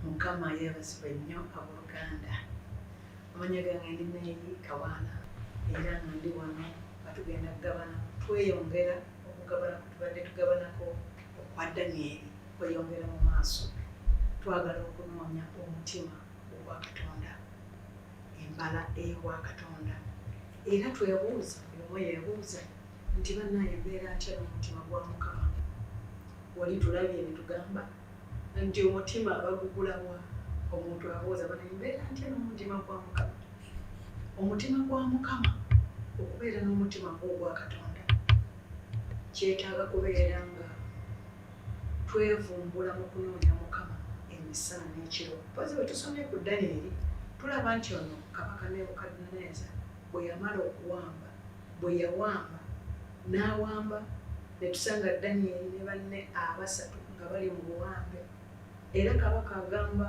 Mukama yeebazibwe nnyo abooluganda. Amannya gange ndi Mary Kawaana era nga ndi wano nga tugenda kugabana, tweyongera okugabana ku tubadde tugabanako okwa Danyeri kweyongera mu maaso. Twagala okunoonya omutima ogwa Katonda, embala ey'obwa Katonda. Era twebuuza, buli omu yeebuuza nti bannaaye mbeera ntya n'omutima gwa Mukama? Wali tulabye ne tugamba nti omutima bagugula wa? Omuntu abuuza bano mbeera ntya n'omutima gwa Mukama? Omutima gwa Mukama, okubeera n'omutima ng'ogwa Katonda kyetaaga kubeera nga twevumbula mu kunoonya Mukama emisana n'ekiro. Mpozi bwe tusomye ku Danyeri tulaba nti ono Kabaka Nebukadduneeza bwe yamala okuwamba, bwe yawamba n'awamba ne tusanga Danyeri ne banne abasatu nga bali mu buwambe. Era kabaka agamba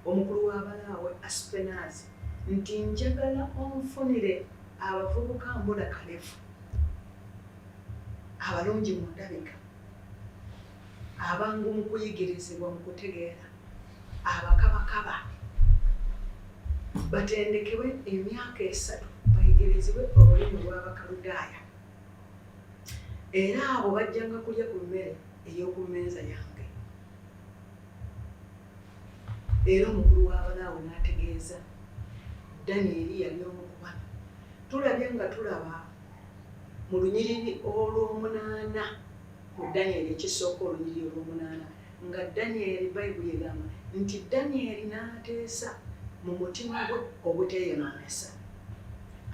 omukulu w'abalaawe Asupenaazi nti, Njagala onfunire abavubuka mbula kalevu, abalungi mu ndabika, abangu mu kuyigirizibwa mu kutegeera, abakabakaba, batendekebwe emyaka 3 bayigirizibwe olulimi lw'Abakaludaaya. Era abo bajjanga kulya ku mmere ey'oku mmeeza yange. Era omukulu w'abalaawe n'ategeeza Danyeri yali omu ku bano. Tulabye nga tulaba mu lunyiriri olw'omunaana mu Danyeri ekisooka, olunyiriri olw'omunaana, nga Danyeri, Bayibuli egamba nti Danyeri n'ateesa mu mutima gwe obuteeyonoonesa.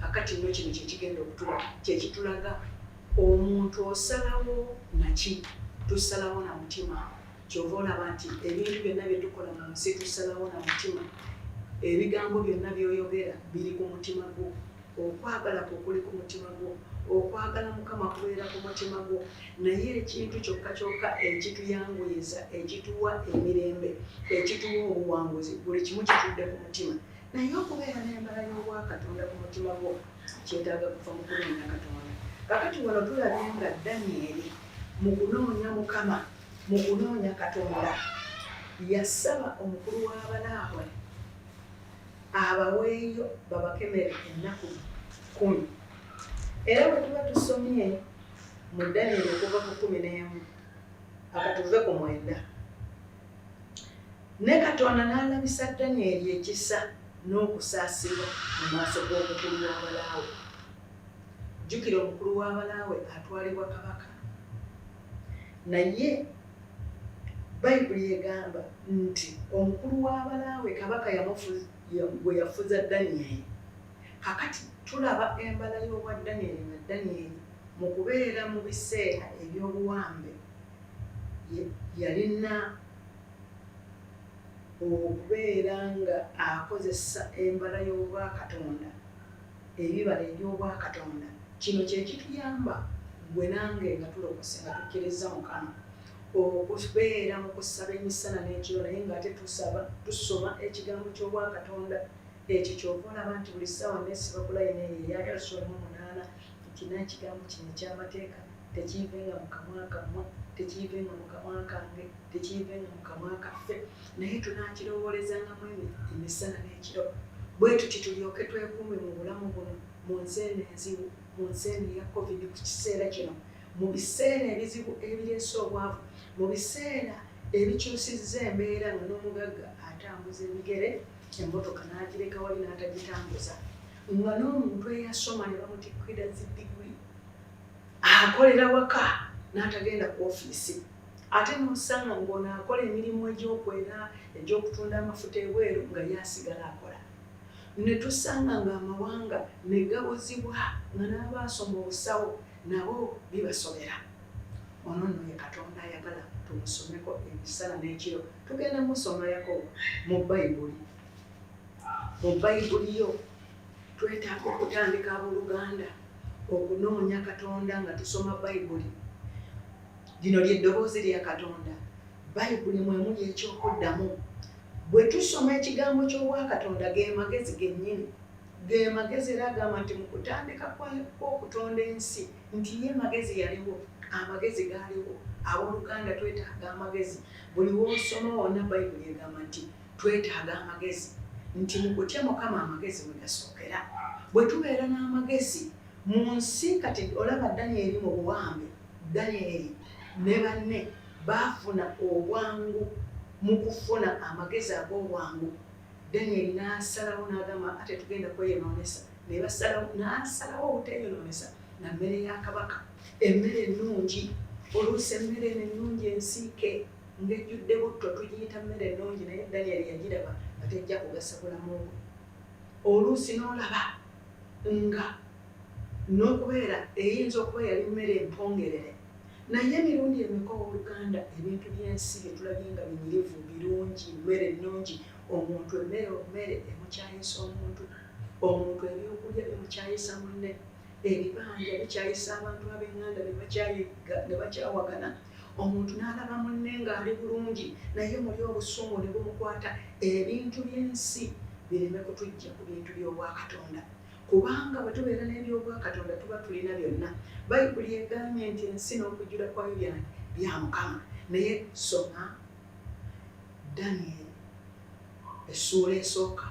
Kakati nno kino kyekigenda okutula, kyekitulaga omuntu osalawo naki? Tusalawo na mutima. Kyova olaba nti ebintu byonna bye tukola mu nsi tusalawo na mutima. Ebigambo byonna by'oyogera biri ku mutima gwo. Okwagala kwo kuli ku mutima gwo. Okwagala Mukama kubeera ku mutima gwo. Naye ekintu kyokka kyokka ekituyanguyiza, ekituwa emirembe, ekituwa obuwanguzi, buli kimu kitudde ku mutima. Naye okubeera n'embala y'Obwakatonda ku mutima gwo kyetaaga kuva mu kunoonya Katonda. Kakati wano tulabye nga Danyeri mu kunoonya Mukama, mu kunoonya Katonda, yasaba omukulu w'abalaawe abaweeyo babakemere ennaku 10. Era bwe tuba tusomye mu Danyeri okuva ku 11 akatuve ku 9. Ne Katonda n'alabisa Danyeri ekisa n'okusaasirwa mu maaso g'omukulu w'abalaawe. Jjukira omukulu w'abalaawe atwalibwa kabaka. Naye Bayibuli egamba nti omukulu w'abalaawe kabaka gwe yafuza Danyeri. Kakati tulaba embala y'obwa Danyeri nga Danyeri mu kubeera mu biseera eby'obuwambe yalina okubeera nga akozesa embala y'Obwakatonda, ebibala eby'Obwakatonda. Kino kye kituyamba ggwe nange nga tulokose, nga tukkirizza Mukama, okubeera mu kusaba emisana n'ekiro, naye ng'ate tusaba, tusoma ekigambo ky'Obwakatonda. Ekyo ky'ova olaba nti buli ssaawa nneesiba ku layini eyo eya Yoswa emu munaana, nti n'ekigambo kino eky'amateeka tekiivenga mu kamwa kammwe, tekiivenga mu kamwa kange, tekiivenga mu kamwa kaffe, naye tunaakirowoolezangamu emisana n'ekiro, bwe tuti tulyoke twekuume mu bulamu buno, mu nsi eno enzibu, mu nsi eno eya Covid ku kiseera kino, mu biseera ebizibu ebireese obwavu, mu biseera ebikyusizza embeera nga n'omugagga atambuza ebigere, emmotoka n'agireka wali n'atagitambuza, nga n'omuntu eyasoma ne bamutikkira zi diguli akolera waka n'atagenda ku ofiisi, ate n'osanga ng'ono akola emirimu egy'okwera, egy'okutunda amafuta ebweru nga ye asigala akola. Ne tusanga ng'amawanga ne gabuzibwa nga n'abaasoma obusawo nabo bibasobera. Ono nno ye Katonda ayagala tumusomeko emisana n'ekiro. Tugenda musoma Yakobo mu Bayibuli. Mu Bayibuli yo twetaaga okutandika abooluganda okunoonya Katonda nga tusoma Bayibuli. Lino lye ddoboozi lya Katonda. Bayibuli mwe muli eky'okuddamu. Bwe tusoma ekigambo ky'Obwakatonda ge magezi gennyini. Ge magezi era agamba nti mu kutandika kw'okutonda ensi nti ye magezi yaliwo, amagezi gaaliwo. Abooluganda, twetaaga amagezi. Buli woosoma wonna Bayibuli egamba nti twetaaga amagezi, nti mu kutya Mukama amagezi mwe gasookera. Bwe tubeera n'amagezi mu nsi, kati olaba Danyeri mu buwambe, Danyeri ne banne baafuna obwangu mu kufuna amagezi ag'obwangu. Danyeri n'asalawo n'agamba, ate tugenda kweyonoonesa, ne basalawo, n'asalawo obuteeyonoonesa na mmere ya kabaka, emmere ennungi. Oluusi emmere eno ennungi ensiike ng'ejjudde butto tugiyita mmere ennungi, naye Danyeri yagiraba nga tejja kugasa bulamu bwe. Oluusi n'olaba nga n'okubeera eyinza okuba yali mmere empongerere, naye emirundi emeka, owooluganda, ebintu by'ensi bye tulabye nga binyirivu, birungi, mmere ennungi, omuntu emmere obummere emukyayisa omuntu, omuntu ebyokulya bimukyayisa munne, ebibanja bikyayisa abantu ab'eŋŋanda ne bakyawagana, omuntu n'alaba munne ng'ali bulungi naye muli obusungu ne bumukwata. Ebintu by'ensi bireme kutujja ku bintu by'Obwakatonda, kubanga bwe tubeera n'eby'Obwakatonda tuba tulina byonna. Bayibuli egambye nti ensi n'okujjula kwayo byani? Bya Mukama. Naye soma Danyeri essuula esooka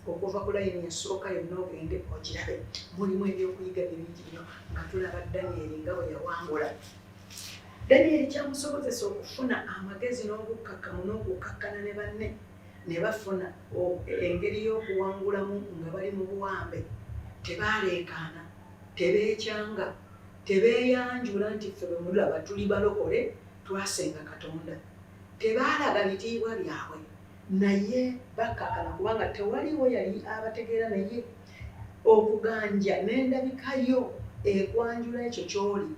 okuva ku layini esooka yonna ogende ogirabe, mulimu ebyokuyiga bingi nnyo nga tulaba Danyeri nga bwe yawangula. Danyeri kyamusobozesa okufuna amagezi n'obukkakkamu n'okukkakkana ne banne, ne bafuna engeri y'okuwangulamu nga bali mu buwambe. Tebaaleekaana, tebeekyanga, tebeeyanjula nti ffe bwe mulaba tuli balokole, twasenga Katonda. Tebaalaga bitiibwa byabwe, naye bakkakkana kubanga tewaliwo yali abategeera, naye okuganja n'endabika yo ekwanjula ekyo ky'oli.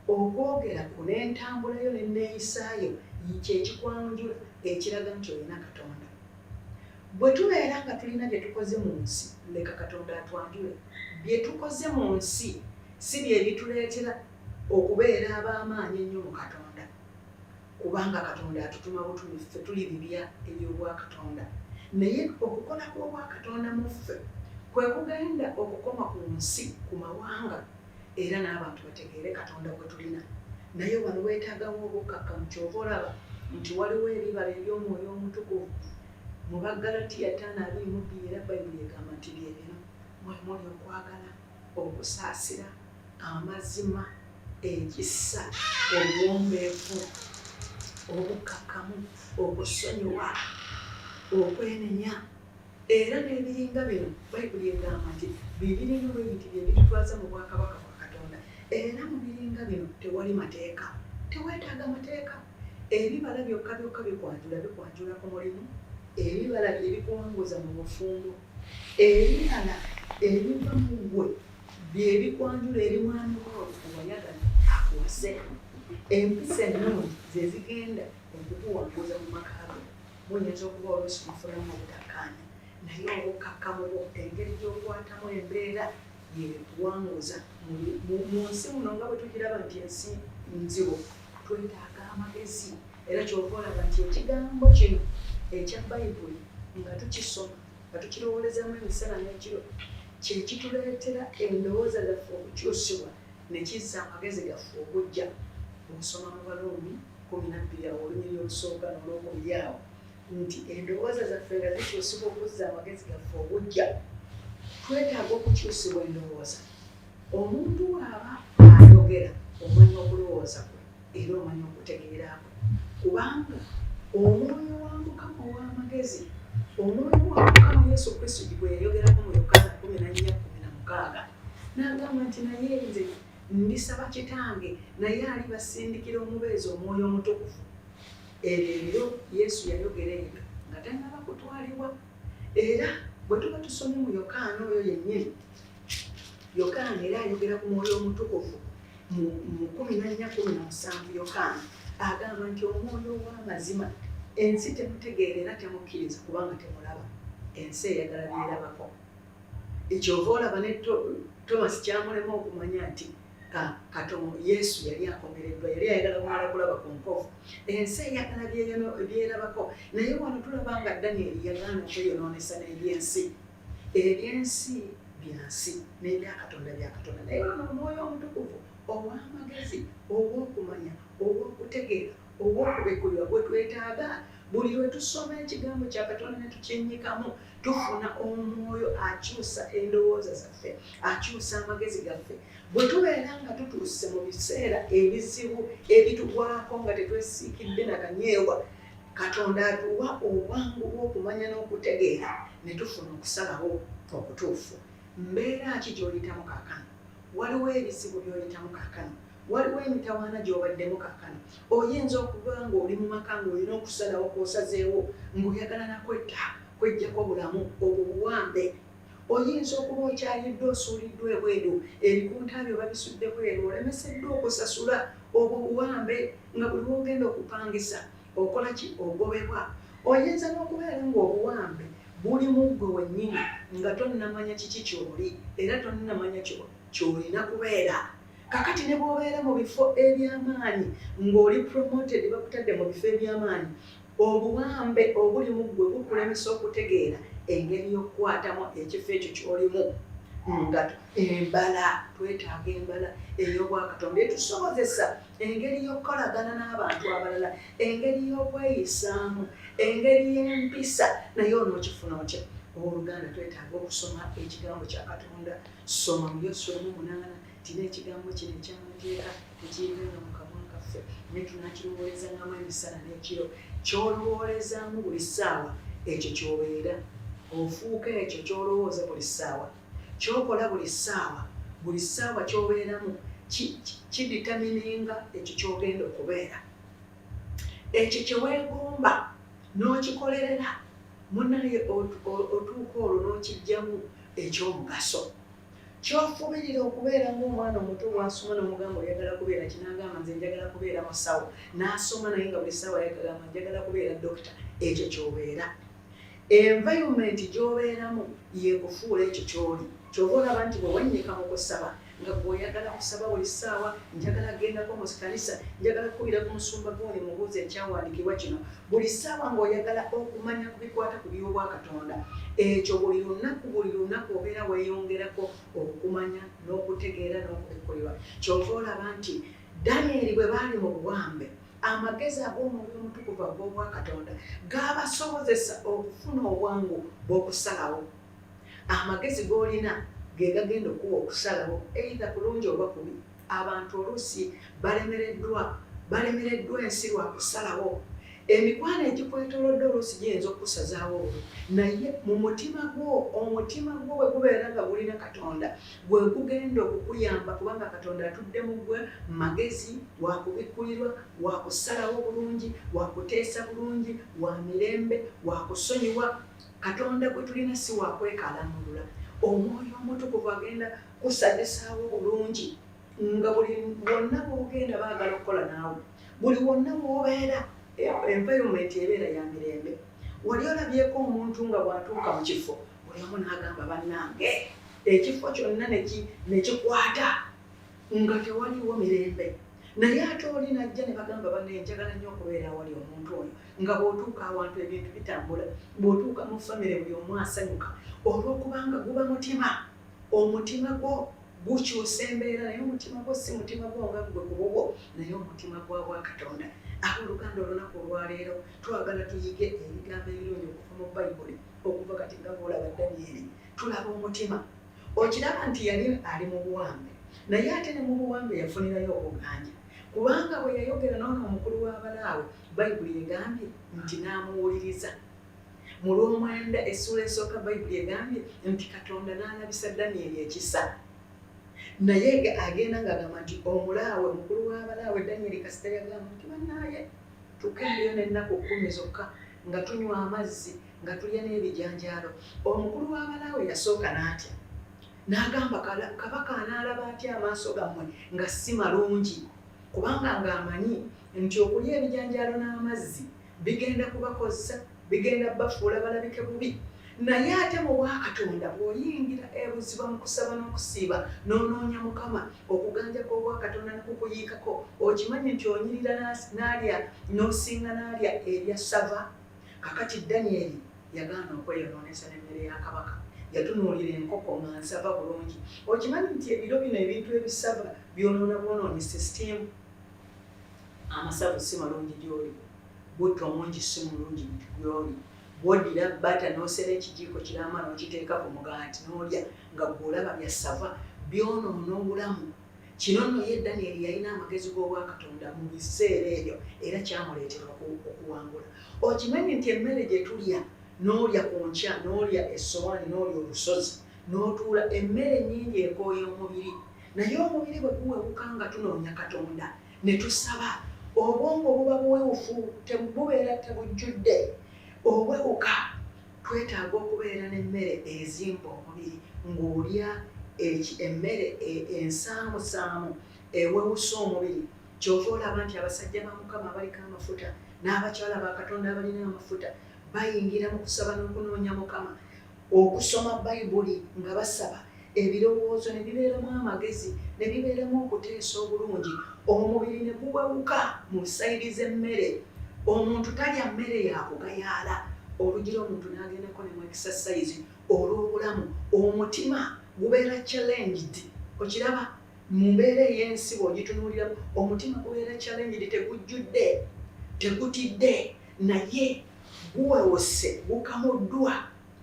Okwogera ku n'entambula yo n'enneeyisaayo kyekikwanjula ekiraga nti olina Katonda. Bwe tubeera nga tulina bye tukoze mu nsi, leka Katonda atwanjule. Bye tukoze mu nsi si bye bituleetera okubeera ab'amaanyi ennyo mu Katonda, kubanga Katonda atutuma butumi, ffe tuli bibya eby'Obwakatonda, naye okukola kw'Obwakatonda mu ffe kwe kugenda okukoma ku nsi, ku mawanga, era n'abantu bategeere Katonda gwe tulina. Naye wano weetaagawo obukkakkamu. Kyova olaba nti waliwo ebibala eby'Omwoyo Omutukuvu mu Baggalatiya 5:22, era Bayibuli egamba nti bye bino: mwe muli okwagala, okusaasira, amazima, ekisa, obuwombeefu, obukkakkamu, okusonyiwa, okwenenya, era n'ebiringa bino. Bayibuli egamba nti bibiringa bwe biti bye bitutwaza mu bwakabaka bwa Katonda, era mu biringa bino tewali mateeka, teweetaaga mateeka. Ebibala byokka byokka bikwanjula, bikwanjula ku mulimu, ebibala bye bikuwanguza mu bufumbo, ebibala ebiva mu ggwe bye bikwanjula eri mwami wo owayagala akuwase. Empisa ennungi ze zigenda okukuwanguza mu maka go. Muyinza okuba oluusi mufunamu obutakkaanya, naye obukkakkamu bwo, engeri gy'okwatamu embeera, yekuwanguza mu nsi muno nga bwe tugiraba nti ensi nzibu. Twetaaga amagezi, era kyova olaba nti ekigambo kino ekya Bayibuli nga tukisoma, nga tukirowoolezamu emisana n'ekiro, kyekituleetera endowooza zaffe okukyusibwa ne kizza amagezi gaffe okujja. Bw'osoma mu Baruumi 12 awo olunyiriri olusooka n'olwokubiri awo, nti endowooza zaffe nga zikyusibwa okuzza amagezi gaffe obujja. Twetaaga okukyusibwa endowooza. Omuntu bw'aba ayogera omanya okulowooza kwe era omanya okutegeera kwe, kubanga Omwoyo wa Mukama ow'amagezi, Omwoyo wa Mukama Yesu Kristo gwe yayogerako mu Yokaana 14:16, n'agamba nti, naye nze ndisaba Kitange, naye alibasindikira omubeezi, Omwoyo Omutukuvu. Ebyo ebiro Yesu yayogera ebyo nga tannaba kutwalibwa. Era bwe tuba tusomye mu Yokaana oyo yennyini, Yokaana era ayogera ku Mwoyo Omutukuvu mu 14:17. Yokaana agamba nti Omwoyo ow'amazima ensi temutegeera era temukkiriza, kubanga temulaba. Ensi eyagala byerabako. Ekyova olaba ne Tomasi kyamulema okumanya nti Katonda Yesu yali akomereddwa, yali ayagala kumala kulaba ku nkovu. Ensi eyagala byerabako, naye wano tulaba nga Danyeri yagaana okweyonoonesa n'ebyensi. Ebyensi byansi n'ebyakatonda bya Katonda, naye wano Omwoyo Omutukuvu Ow'amagezi, ow'okumanya, ow'okutegeera, ow'okubikkulirwa gwe twetaaga. Buli lwe tusoma ekigambo kya Katonda ne tukyennyikamu, tufuna omwoyo akyusa endowooza zaffe, akyusa amagezi gaffe. Bwe tubeera nga tutuuse mu biseera ebizibu ebitugwako nga tetwesiikidde na kanyeebwa, Katonda atuwa obwangu bw'okumanya n'okutegeera ne tufuna okusalawo okutuufu. Mbeera ki gy'oyitamu kaakano? Waliwo ebizibu by'oyitamu kaakano? Waliwo emitawaana gy'obaddemu kaakano? Oyinza okuba ng'oli mu maka ng'olina okusalawo kw'osazeewo ng'oyagala na kwetta, kweggyako bulamu, obwo buwambe. Oyinza okuba okyayiddwa osuuliddwa ebweru, ebikunta byo babisudde bweru, olemeseddwa okusasula, obwo buwambe, nga buli w'ogenda okupangisa okola ki? Ogobebwa. Oyinza n'okubeera ng'obuwambe buli mu ggwe wennyini nga tonnamanya kiki ky'oli era tonnamanya ky'olina kubeera. Kakati ne bw'obeera mu bifo eby'amaanyi ng'oli promoted, bakutadde mu bifo eby'amaanyi, obuwambe obuli mu ggwe bukulemesa okutegeera engeri y'okukwatamu ekifo ekyo ky'olimu. Nga embala, twetaaga embala ey'Obwakatonda etusobozesa engeri y'okukolagana n'abantu abalala, engeri y'okweyisaamu, engeri y'empisa. Naye onookifuna otya? Owooluganda, twetaaga okusoma ekigambo kya Katonda. Soma mu Yoswa emu munaana nti n'ekigambo kino eky'amateeka tekiyivenga mu kamwa kaffe, naye tunaakirowoolezangamu emisana n'ekiro. Ky'olowoolezaamu buli ssaawa, ekyo ky'obeera. Ofuuka ekyo ky'olowooza buli ssaawa. Ky'okola buli ssaawa, buli ssaawa ky'obeeramu kiditamininga ekyo ky'ogenda okubeera. Ekyo kye weegomba n'okikolerera, munnaye otuuka olwo n'okiggyamu eky'omugaso. Ky'ofubirira okubeera ng'omwana omuto bw'asoma n'omugamba oyagala kubeera ki n'agamba nze njagala kubeera musawo, n'asoma naye nga buli ssaawa yagamba njagala kubeera dokita, ekyo ky'obeera. Environment gy'obeeramu y'ekufuula ekyo ky'oli. Ky'ova olaba nti bwe wennyika mu kusaba nga ggwe oyagala kusaba buli ssaawa, njagala kugendako mu kkanisa, njagala kukubira ku musumba gundi mubuuze ekyawandiikibwa kino, buli ssaawa ng'oyagala okumanya ku bikwata ku by'Obwakatonda, ekyo buli lunaku buli lunaku obeera weeyongerako okumanya n'okutegeera n'okubikkulirwa. Ky'ova olaba nti Danyeri bwe baali mu buwambe, amagezi ag'Omwoyo Omutukuvu ag'Obwakatonda gaabasobozesa okufuna obwangu bw'okusalawo. Amagezi g'olina ge gagenda okukuwa okusalawo either kulungi oba kubi. Abantu oluusi balemereddwa balemereddwa ensi lwa kusalawo. Emikwano egikwetoolodde oluusi giyinza okukusazaawo olwo, naye mu mutima gwo, omutima gwo bwe gubeera nga gulina Katonda, gwe gugenda okukuyamba kubanga Katonda atudde mu ggwe, magezi, wa kubikkulirwa, wa kusalawo bulungi, wa kuteesa bulungi, wa mirembe, wa kusonyiwa. Katonda gwe tulina si wa kwekalamulula. Omwoyo Omutukuvu agenda kusanyusaawo bulungi nga buli wonna w'ogenda baagala okukola naawe. Buli wonna w'obeera environment ebeera ya mirembe. Wali olabyeko omuntu nga bw'atuuka mu kifo buli omu n'agamba bannange ekifo kyonna ne kikwata nga tewaliiwo mirembe. Naye ate oli n'ajja ne bagamba bannaye njagala nnyo okubeera awali omuntu oyo. Nga bw'otuuka awantu ebintu bitambula, bw'otuuka mu famire buli omu asanyuka olw'okubanga guba mutima. Omutima gwo gukyusa embeera, naye omutima gwo si mutima gwo nga ggwe ku bubwo, naye omutima gwa Bwakatonda. Abooluganda, olunaku olwaleero twagala tuyige ebigambo ebirungi okuva mu Bayibuli, okuva kati nga bw'olaba Danyeri. Tulaba omutima. Okiraba nti yali ali mu buwambe, naye ate ne mu buwambe yafunirayo okuganja, kubanga bwe yayogera n'ono omukulu w'abalaawe, Bayibuli egambye nti n'amuwuliriza. Mu lw'omwenda essuula esooka Bayibuli egambye nti Katonda n'alabisa Danyeri ekisa. Naye agenda ng'agamba nti omulaawe, omukulu w'abalaawe Danyeri kasita yagamba nti bannaaye tukendeyo n'ennaku kkumi zokka nga tunywa amazzi nga tulya n'ebijanjaalo. Omukulu w'abalaawe yasooka n'atya n'agamba kabaka anaalaba atya amaaso gammwe nga si malungi, kubanga ng'amanyi nti okulya ebijanjaalo n'amazzi bigenda kubakozza, bigenda bafuula balabike bubi. Naye ate mu Bwakatonda bw'oyingira ebuziba mu kusaba n'okusiiba n'onoonya Mukama, okuganja kw'Obwakatonda ne kukuyiikako, okimanyi nti onyirira n'alya n'osinga n'alya ebya ssava. Kakati Danyeri yagaana okweyonoonesa n'emmere ya kabaka. Yatunuulira enkoko nga nsava bulungi. Okimanyi nti ebiro bino ebintu ebisava byonoona bwonoonyi sisitiimu? Amasavu si malungi gy'oli, butto omungi si mulungi gy'oli. Bw'oddira bbata n'osera ekijiiko kiramba n'okiteeka ku mugaati n'olya nga ggwe olaba bya ssava, byonoona obulamu. Kino nno ye Danyeri yalina amagezi g'Obwakatonda mu biseera ebyo era kyamuleetera okuwangula. Okimanyi nti emmere gye tulya, n'olya ku nkya, n'olya essowaani, n'olya olusozi, n'otuula, emmere nnyingi ekooya omubiri. Naye omubiri bwe guwewuka nga tunoonya Katonda ne tusaba, obwongo buba buwewufu, bubeera tebujjudde. Obwewuka. Twetaaga okubeera n'emmere ezimba omubiri ng'olya emmere ensaamusaamu ewewusa omubiri. Ky'ova olaba nti abasajja ba Mukama abaliko amafuta n'abakyala ba Katonda abalina amafuta bayingira mu kusaba n'okunoonya Mukama, okusoma Bayibuli nga basaba, ebirowoozo ne bibeeramu amagezi, ne bibeeramu okuteesa obulungi, omubiri ne guwewuka mu sayidi z'emmere. Omuntu talya mmere ya kugayaala, olugira omuntu n'agendako ne mu exercise olw'obulamu, omutima gubeera challenged. Okiraba? Mu mbeera ey'ensi bw'ogitunuuliramu, omutima gubeera challenged, tegujjudde, tegutidde, naye guwewuse, gukamuddwa.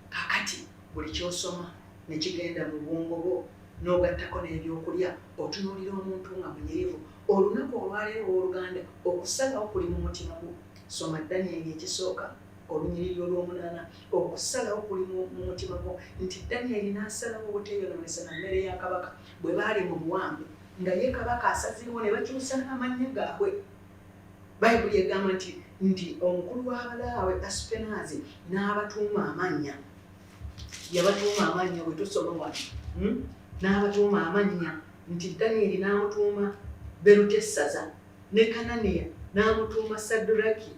Kaakati buli ky'osoma ne kigenda mu bwongo bwo, n'ogattako n'ebyokulya, otunuulira omuntu nga munyirivu. Olunaku olwaleero, ow'oluganda, okusalawo kuli mu mutima gwo. Soma Danyeri ekisooka, olunyiriri olw'omunaana. Okusalawo kuli mu, mu mutima gwo. Nti Danyeri n'asalawo obuteeyonoonesa na mmere ya kabaka, bwe baali mu buwambe, nga ye kabaka asazeewo ne bakyusa n'amannya gaabwe. Bayibuli egamba nti, nti omukulu w'abalaawe Asupenaazi n'abatuuma amannya. Yabatuuma amannya, bwe tusoma wano. N'abatuuma amannya, nti Danyeri n'amutuuma Berutessaza, ne Kananiya n'amutuuma Sadduraki,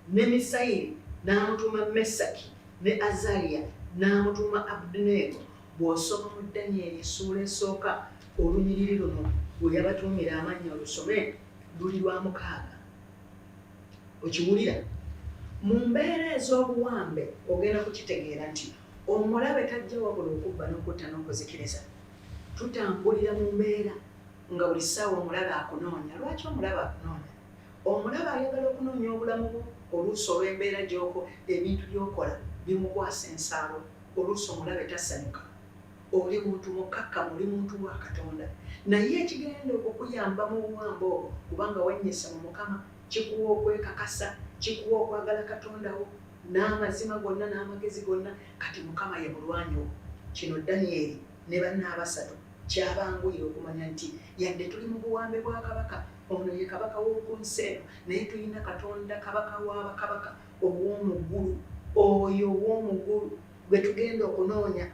ne Misayiri n'amutuuma Mesaki, ne Azaliya n'amutuuma Abuduneego. Bw'osoma mu Danyeri essuula esooka, olunyiriri luno we yabatuumira amannya olusome, luli lwa mukaaga. Okiwulira? Mu mbeera ez'obuwambe ogenda kukitegeera nti omulabe tajja wabula okubba n'okutta n'okuzikiriza. Tutambulira mu mbeera nga buli ssaawa omulabe akunoonya. Lwaki omulabe akunoonya? Omulabe ayagala okunoonya obulamu bwo oluusi olw'embeera gy'oko ebintu by'okola bimukwasa ensaalwa. Oluusi omulabe tasanyuka. Oli muntu mukkakkamu, oli muntu wa Katonda. Naye ekigenda okukuyamba mu buwambe obwo, kubanga wannyisa mu Mukama, kikuwa okwekakasa, kikuwa okwagala Katonda wo n'amazima gonna n'amagezi gonna. Kati Mukama ye mulwanyi wo. Kino Danyeri ne banne abasatu kyabanguyira okumanya nti yadde tuli mu buwambe bwa kabaka, ono ye kabaka w'oku nsi eno, naye tulina Katonda Kabaka wa bakabaka ow'omu ggulu, oyo ow'omu ggulu gwe tugenda okunoonya.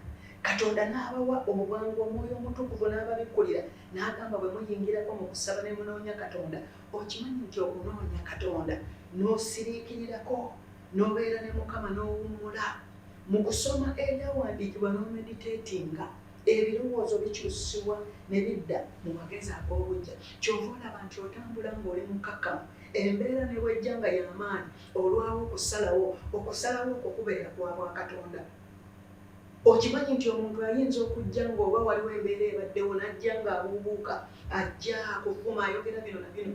Katonda n'abawa obwangu, Omwoyo Omutukuvu n'ababikkulira, n'agamba bwe muyingirako mu kusaba ne munoonya Katonda, okimanyi nti okunoonya Katonda n'osiriikirirako, n'obeera ne Mukama n'owummula mu kusoma ebyawandiikibwa n'omeditatinga, ebirowoozo bikyusibwa ne bidda mu magezi ag'obuggya. Ky'ova olaba nti otambula ng'oli mukkakkamu, embeera ne bw'ejja nga ya maanyi, olwawo okusalawo. Okusalawo okwo kubeera kwa bwakatonda. Okimanyi nti omuntu ayinza okujja ng'oba waliwo embeera ebaddewo n'ajja ng'abuubuuka, ajja akuvuma, ayogera bino na bino.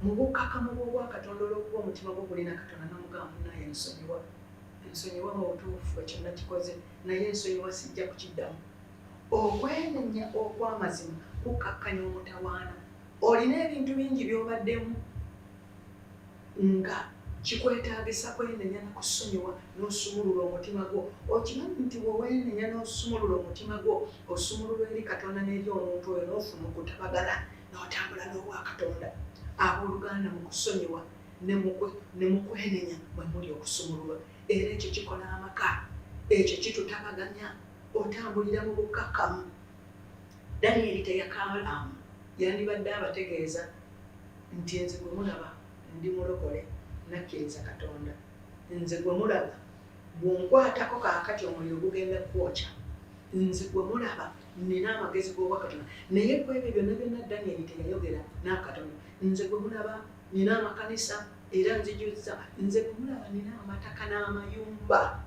Mu bukkakkamu bw'obwakatonda olw'okuba omutima gwo gulina Katonda n'omugamba munnaaye nsonyiwa. Nsonyiwa mu butuufu ekyo nakikoze naye nsonyiwa sijja kukiddamu. Okwenenya okw'amazima kukkakkanya omutawaana. Olina ebintu bingi by'obaddemu nga kikwetaagisa kwenenya na kusonyiwa n'osumulula omutima gwo. Okimanyi nti bwe weenenya n'osumulula omutima gwo, osumululwa eri Katonda n'eri omuntu oyo n'ofuna okutabagana n'otambula n'Obwakatonda. Abooluganda mu kusonyiwa ne mu kwenenya mwe muli okusumululwa. Era ekyo kikola amaka. Ekyo kitutabaganya. Otambulira mu bukkakkamu. Danyeri teyakaalama. Yandibadde abategeeza nti, Nze gwe mulaba ndi mulokole, nnakkiriza Katonda. Nze gwe mulaba, bw'onkwatako kaakati omuliro gugenda kukwokya. Nze gwe mulaba nnina amagezi g'Obwakatonda. Naye ku ebyo byonna byonna Danyeri teyayogera n'akatono. Nze gwe mulaba Nina amakanisa era nzijuzza. Nze gwe mulaba nina amataka n'amayumba.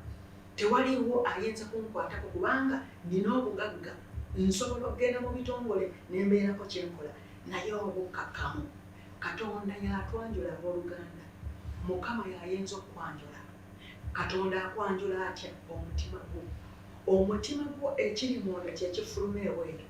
Tewaliiwo ayinza kunkwatako kubanga nina obugagga, nsobola okugenda mu bitongole ne mbeerako kye nkola, naye obukkakkamu. Katonda y'atwanjula abooluganda. Mukama y'ayinza okukwanjula. Katonda akwanjula atya? Omutima gwo. Omutima gwo ekiri munda kye kifuluma ebweru.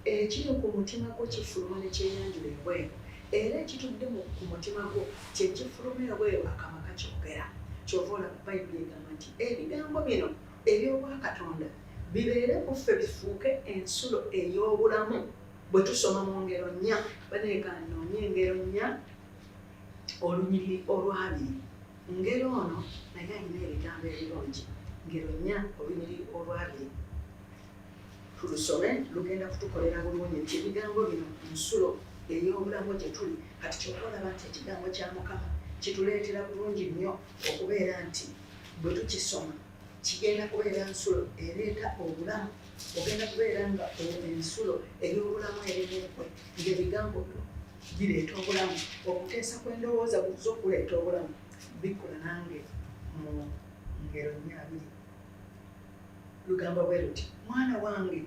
Ekiri ku mutima gwo kifuluma ne kyeyanjula ebweru. Era ekitudde mu, ku mutima gwo kye kifuluma ebweru akamwa kakyogera. Ky'ova olaba Bayibuli egamba nti ebigambo bino eby'Obwakatonda bibeere ku ffe bifuuke ensulo ey'obulamu. Bwe tusoma mu Ngero nnya, banaye ka nnoonye Engero nnya olunyiriri olw'abiri. Ngero ono naye alina ebigambo ebirungi. Ngero nnya olunyiriri olw'abiri. Tulusome, lugenda kutukolera bulungi nti ebigambo bino nsulo ey'obulamu gye tuli. Kati ky'ova olaba nti ekigambo kya Mukama kituleetera bulungi nnyo okubeera nti bwe tukisoma kigenda kubeera nsulo ereeta obulamu. Ogenda kubeera nga ensulo ey'obulamu eri mu ggwe, ng'ebigambo byo bireeta obulamu. Okuteesa kw'endowooza zo kuleeta obulamu. Bikkula nange mu Ngero nnya abiri. Lugamba bwe luti, Mwana wange,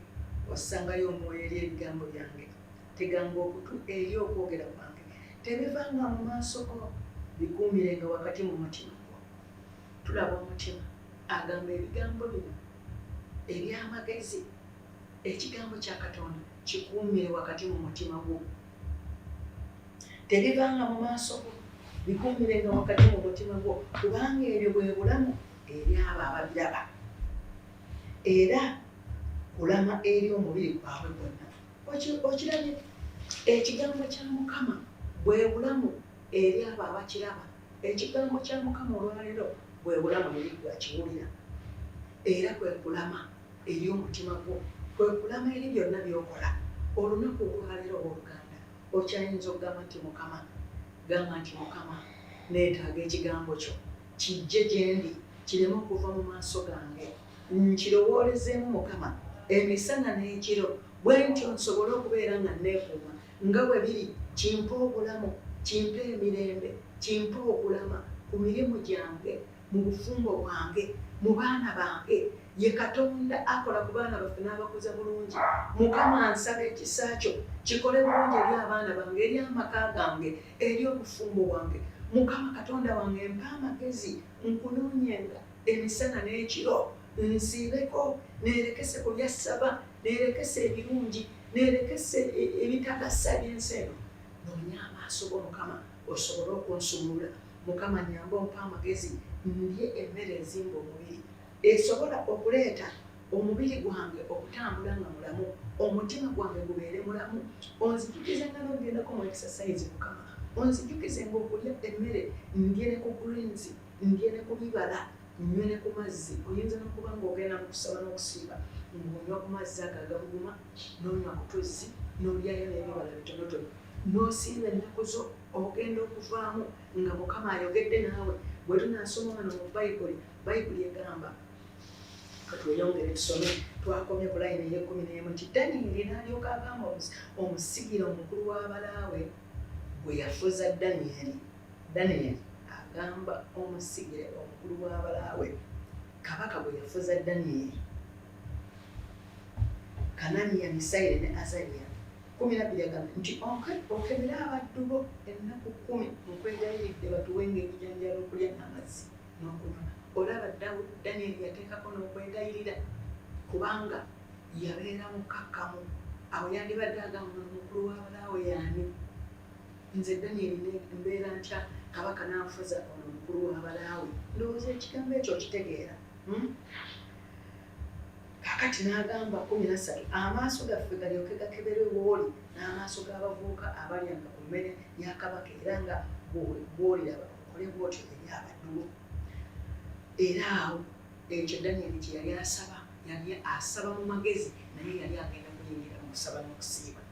ossangayo omwoyo eri ebigambo byange, teganga okutu eri okwogera kwange. Tebivanga mu maaso go, bikuumirenga wakati mu mutima gwo. Tulaba omutima agamba ebigambo bino eby'amagezi, ekigambo kya Katonda kikuumire wakati mu mutima gwo. Tebivanga mu maaso go, bikuumirenga wakati mu mutima gwo, kubanga ebyo bwe bulamu eri abo ababiraba, era kulama eri omubiri gwabwe gwonna. Okirabye? Ekigambo kya Mukama bwe bulamu eri abo abakiraba. Ekigambo kya Mukama olwaleero bwe bulamu eri ggwe akiwulira, era kwe kulama eri omutima gwo, kwe kulama eri byonna by'okola. Olunaku olwaleero, ow'oluganda, okyayinza okugamba nti, Mukama, gamba nti, Mukama, neetaaga Ekigambo kyo. Kijje gye ndi, kireme okuva mu maaso gange. Nkirowoolezeemu, Mukama, emisana n'ekiro, bwe ntyo nsobole okubeera nga nneekuuma nga bwe biri, kimpe obulamu, kimpe emirembe, kimpe okulama ku mirimu gyange, mu bufumbo bwange, mu baana bange. Ye Katonda akola ku baana baffe n'abakuza bulungi. Mukama, nsaba ekisa kyo kikole bulungi eri abaana bange, eri amaka gange, eri obufumbo bwange. Mukama Katonda wange, mpa amagezi nkunoonyenga emisana n'ekiro, nsiibeko, neerekese ku byassava, neerekese ebirungi, neerekese ebitagasa eby'ensi eno. Noonya amaaso go Mukama osobole okunsumulula. Mukama nnyamba ompe amagezi ndye emmere ezimba omubiri, esobola okuleeta omubiri gwange okutambula nga mulamu, omutima gwange gubeere mulamu. Onzijukizenga n'okugendako mu exercise Mukama. Onzijukizenga okulya emmere, ndye ne ku greens, ndye ne ku bibala, nnywe ne ku mazzi. Oyinza n'okuba ng'ogenda mu kusaba n'okusiiba ng'onywa ku mazzi ago agabuguma, n'onywa ku tuzzi, n'olyayo n'ebibala bitonotono, n'osiiba ennaku zo. Ogenda okuvaamu nga Mukama ayogedde naawe. Bwe tunaasoma wano mu Bayibuli, Bayibuli egamba, ka tweyongere tusome, twakomye ku layini ey'ekkumi n'emu nti, Danyeri n'alyoka agamba omusigire omukulu w'abalaawe gwe yafuza Danyeri. Danyeri agamba omusigire omukulu w'abalaawe kabaka gwe yafuza Danyeri, Kananiya, Misayeri ne Azaliya. 12 agamba nti, Okebere abaddu bo ennaku kkumi, nkwegayiridde batuwenga ebijanjaalo okulya n'amazzi n'okunywa. Olaba, Danyeri yateekako n'okwegayirira, kubanga yabeera mukkakkamu. Awo yandibadde agamba, Ono mukulu w'abalaawe y'ani? Nze Danyeri mbeera ntya kabaka n'anfuza ono mukulu w'abalaawe? Ndowooza ekigambo ekyo okitegeera. Hmm? Kaakati n'agamba, 13 amaaso gaffe galyoke gakeberwe w'oli, n'amaaso g'abavubuka abalyanga ku mmere ya kabaka, era nga bw'oliraba okole bw'otyo eri abaddu bo. Era awo ekyo Danyeri kye yali asaba, yali asaba mu magezi, naye yali agenda kuyingira mu kusaba n'okusiiba.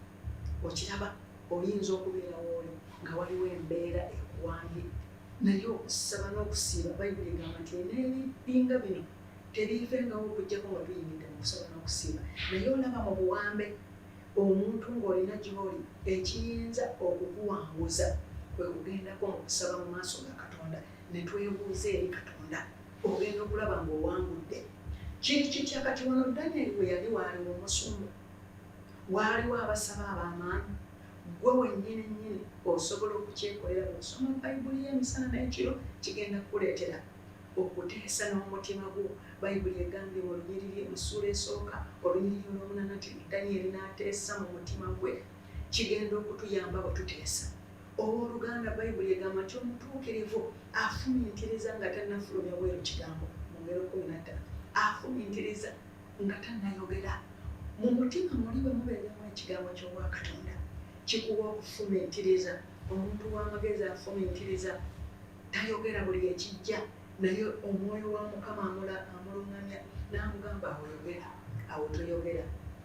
Okiraba, oyinza okubeera w'oli nga waliwo embeera ekuwambye, naye okusaba n'okusiiba, Bayibuli egamba nti n'ebibbi nga bino tebiivengawo okuggyako nga tuyingidde mu kusaba n'okusiiba. Naye olaba mu buwambe, omuntu ng'olina gy'oli, ekiyinza okukuwanguza kwe kugendako mu kusaba mu maaso ga Katonda ne twebuuza eri Katonda. Ogenda okulaba. kulaba ng'owangudde. Kiri kitya kati wano Danyeri we yali waaliwo omusumba, waaliwo abasaba ab'amaanyi. Ggwe wennyini nnyini osobola okukyekolera bw'osoma Bayibuli y'emisana n'ekiro, kigenda kukuleetera okuteesa n'omutima gwo. Bayibuli egambye mu lunyiriri mu ssuula esooka olunyiriri olw'omunaana nti Danyeri n'ateesa mu mutima gwe. Kigenda okutuyamba bwe tuteesa. Owooluganda, Bayibuli egamba nti omutuukirivu afumintiriza nga tannafulumya bweru kigambo, mu Ngero 15, afumintiriza nga tannayogera. Mu mutima muli bwe mubeeramu ekigambo ky'Obwakatonda, kikuwa okufumintiriza. Omuntu w'amagezi afumintiriza, tayogera buli ekijja, naye omwoyo wa Mukama amuluŋŋamya n'amugamba awo yogera, awo toyogera,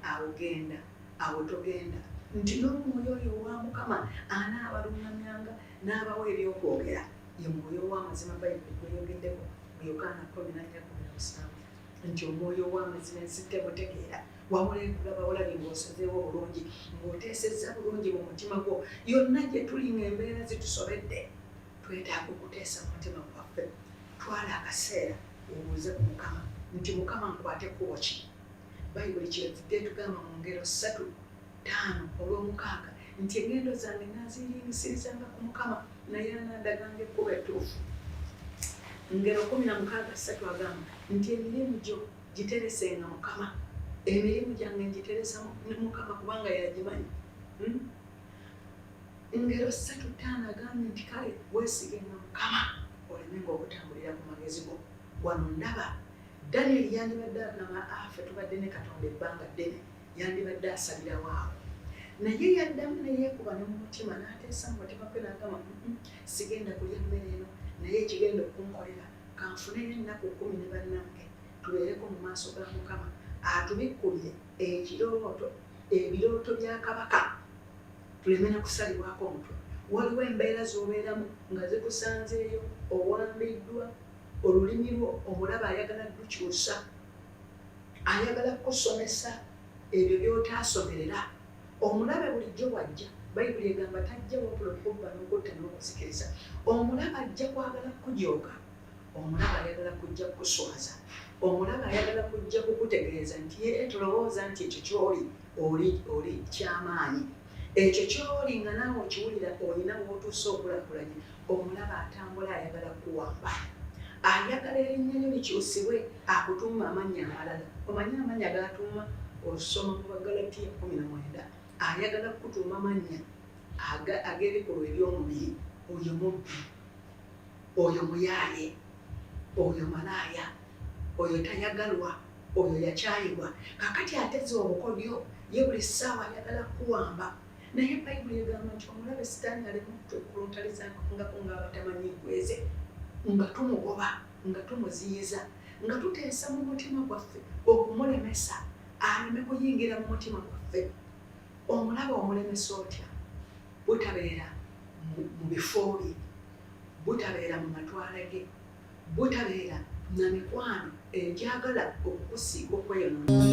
awo genda, awo togenda. Nti n'omwoyo oyo owa Mukama anaabaluŋŋamyanga n'abawa ebyokwogera. Ye mwoyo ow'amazima Bayibuli gweyogeddeko mu Yokaana 14:17 nti omwoyo ow'amazima ensi temutegeera, wabula ekulaba bulabi ng'osazeewo bulungi, ng'oteesezza bulungi mu mutima gwo. Yonna gye tuli ng'embeera zitusobedde, twetaaga okuteesa mu mutima gwaffe. Twala akaseera obuuze ku Mukama nti, Mukama, nkwate kkubo ki? Bayibuli kyevudde etugamba mu Ngero 3:5 olw'omukaaga nti engendo zange naaziyiringisirizanga ku Mukama, naye anandaganga ekkubo ettuufu. Ngero 16:3 agamba nti emirimu gyo giteresenga Mukama. Emirimu gyange ngiteresa Mukama kubanga yagimanyi. Ngero 3:5 agambye nti kale weesigenga Mukama olemenga okutambulira ku magezi go. Wano ndaba Danyeri yandibadde agamba ffe tubadde ne Katonda ebbanga ddene, yandibadde asalirawo awo. Naye yaddamu ne yeekuba ne mu mutima n'ateesa mu mutima gwe n'agamba sigenda kulya mmere eno, naye ekigenda okunkolera kanfuneyo ennaku 10 ne bannange tubeereko mu maaso ga Mukama atubikkulire ekirooto, ebirooto bya kabaka, tuleme na kusalibwako omutwe. Waliwo embeera z'obeeramu nga zikusanzeeyo, owambiddwa, olulimi lwo omulaba ayagala lukyusa, ayagala kukusomesa ebyo by'otaasomerera. Omulabe bulijjo bw'ajja, Bayibuli egamba tajja wabula okubba n'okutta n'okuzikiriza. Omulabe ajja kwagala kukujooga, omulabe ayagala kujja kukuswaza, omulabe ayagala kujja kukutegeeza nti ye tolowooza nti ekyo ky'oli oli oli ky'amaanyi. Ekyo ky'oli nga naawe okiwulira olina w'otuuse okulaakulanye, omulabe atambula ayagala kukuwamba. Ayagala erinnya lyo likyusibwe akutuume amannya amalala. Omanyi amannya g'atuuma osoma mu Baggalatiya 19. Ayagala kukutuuma mannya ag'ebikolwa eby'omubiri. Oyo mubbi, oyo muyaaye, oyo malaaya, oyo tayagalwa, oyo yakyayibwa. Kaakati ateze obukodyo, ye buli ssaawa ayagala kukuwamba. Naye Bayibuli egamba nti omulabe Sitaani aleme okutwekuluntalizangako ng'abatamanyi nkweze, nga tumugoba, nga tumuziyiza, nga tuteesa mu mutima gwaffe okumulemesa aleme kuyingira mu mutima gwaffe. Omulabe omulemesa otya? Butabeera mu bifo bye, butabeera mu matwale ge, butabeera na mikwano egyagala okukusiiga okweyonoona.